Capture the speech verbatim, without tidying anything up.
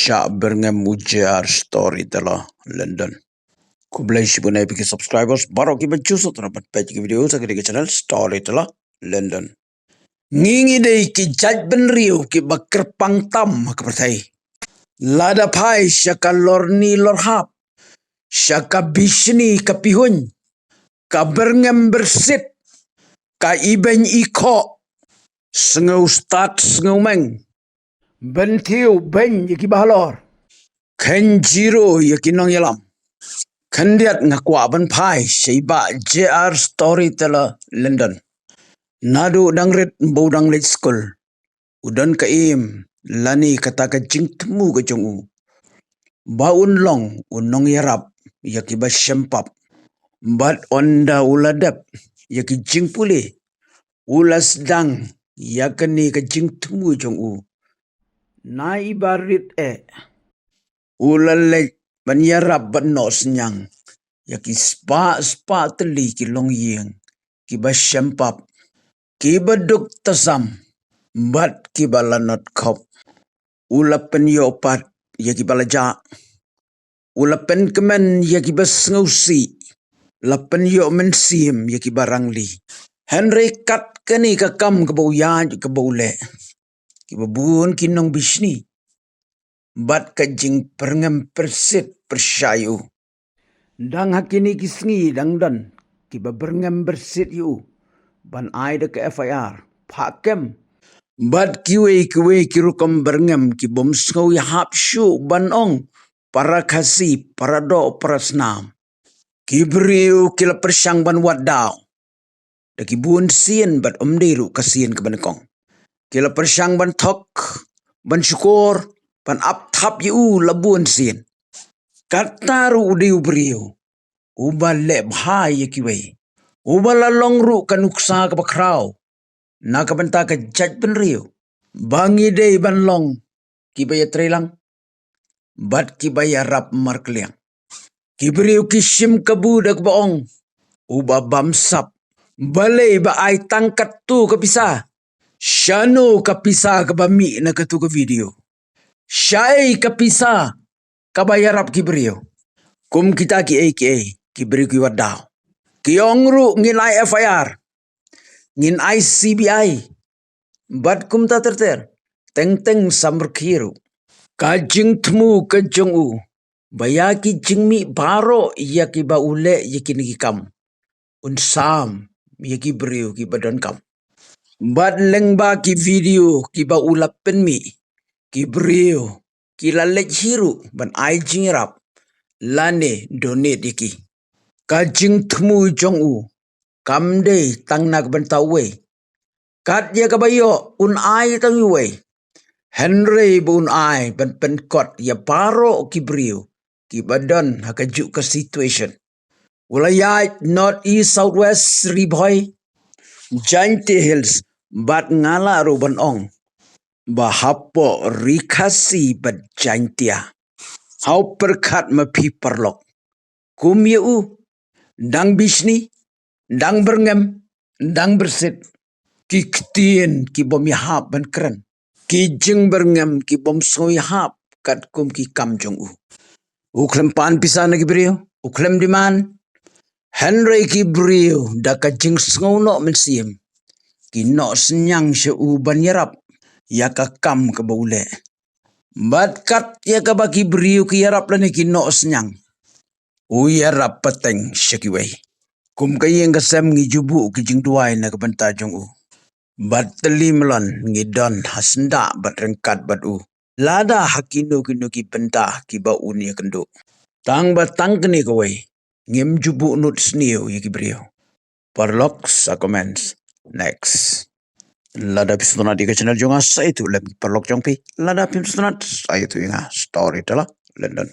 Jah Byrngem u J R Storyteller London. Khublei shibun ïa phi ki subscribers baroh kiba ju sngewtynnat ban peit ki video sa kane ka channel Storyteller London. Ngi ngi dei ki jait bynriew kiba kyrpang tam ha ka pyrthei. Lada phai sha ka lorni lorhap, sha ka bishni ka pihuiñ, ka byrngem byrsit, ka ibeiñ ikhoh, sngewstad sngewmeng, bynthiew beiñ ïa kiba halor, kheiñ jiro ïa ki nongïalam. Khyndiat nga kwah ban phai sha i Bah J R Storyteller London. Naduh dang rit ba u dang leit skul, u don ka im lane kata ka jingthmu ka jong u ba un long u nongïarap ïa kiba shem pap. Bad ynda u la dep ïa ki jingpule, u la sdang ïa kane ka jingthmu jong u. Na iba rit eh, u la leit ban ïarap ban noh synñiang ïa ki spah spah tylli ki longïing kiba shem pap, kiba duk tasam bad kiba lanot khop. U la pynïoh pat ïa kiba la jah. U la pynkmen ïa kiba sngewsih. La pynïoh mynsiem ïa kiba rangli. Hynrei kat kane ka kam kaba u ïaid kaba u leh, kiba bun ki nongbishni bad ka jingbyrngem byrsit pyrshah ïa u. Dang ha kine ki sngi dang don kiba byrngem byrsit ïa u ban ai da ka F I R phah kem. Bad kiwei kiwei ki rukom byrngem ki bym sngew ïahap shuh ban ong para Khasi, para doh, para snam. Ki briew ki la pyrshang ban wad daw da ki bun sien bad ym dei ruh ka sien kaba nyngkong. Ki la pyrshang ban thok, ban shukor, ban ap thap ïa u la bun sien. Kata ruh u dei u briew uba leh bha ïa kiwei, uba la long ruh ka nuksa kaba khraw na ka bynta ka jait bynriew ba ngi dei ban long kiba ïatreilang bad kiba ïarap markylliang. Ki briew ki shim kabu da kaba ong, uba bamsap, balei ba ai tang katto ka pisa? Shano ka pisa kaba mih na katto ka video? Shaei ka pisa kaba ïarap ki briew? Kum kita kiei kiei ki briew ki wad daw. Ki ong ruh ngin ai F I R, ngin ai C B I bad kumta ter ter, teng teng samrkhie ruh. Ka jingthmu ka jong u ba ïa ki jingmih baroh ïa kiba u leh ïa kine ki kam, un sam ïa ki briew kiba donkam. Bad lyngba ki video kiba u la pynmih, ki briew ki la leit hi ruh ban ai jingïarap lane donate ïa ki. Ka jingthmu jong u kam dei tang na ka bynta uwei. Kat ïa kaba ïoh un ai tang uwei, hynrei ba un ai ban pynkot ïa baroh ki briew kiba don ha kajuh ka situation. U la ïaid North East, South West, Ri Bhoi, Jaintia Hills, bad nga lah ruh ban ong ba hapoh Ri Khasi bad Jaintia. Ha u pyrkhat ma phi paralok, kum ïa u, dang bishni, dang byrngem, dang byrsit. Ki ktien ki bym ïahap ban kren, ki jingbyrngem ki bym sngew ïahap katkum ki kam jong u. U khlem pan pisa na ki briew, u khlem demand. Hynrei ki briew da ka jingsngew noh mynsiem ki noh synñiang sha u ban ïarap ïa ka kam kaba u leh. Bad kat ïa kaba ki briew ki ïarap lane ki noh synñiang, u ïarap pateng sha kiwei. Kum ka ïing ka sem ngi ju buh ki jingduwai na ka bynta jong u. Bad tylli malan ngi don ha syndah bad ryngkat bad u lada ha kino kino ki bynta kiba un ïakynduh. Tang ba tang kane kawei, ngim ju buh nud sniew ïa ki briew. Paralok sa comments. Next. Lada phi sngewtynnat ïa ka channel jong nga sa ïathuh lem paralok jong phi. Lada phim sngewtynnat sa ïathuh ïa nga. Storyteller London.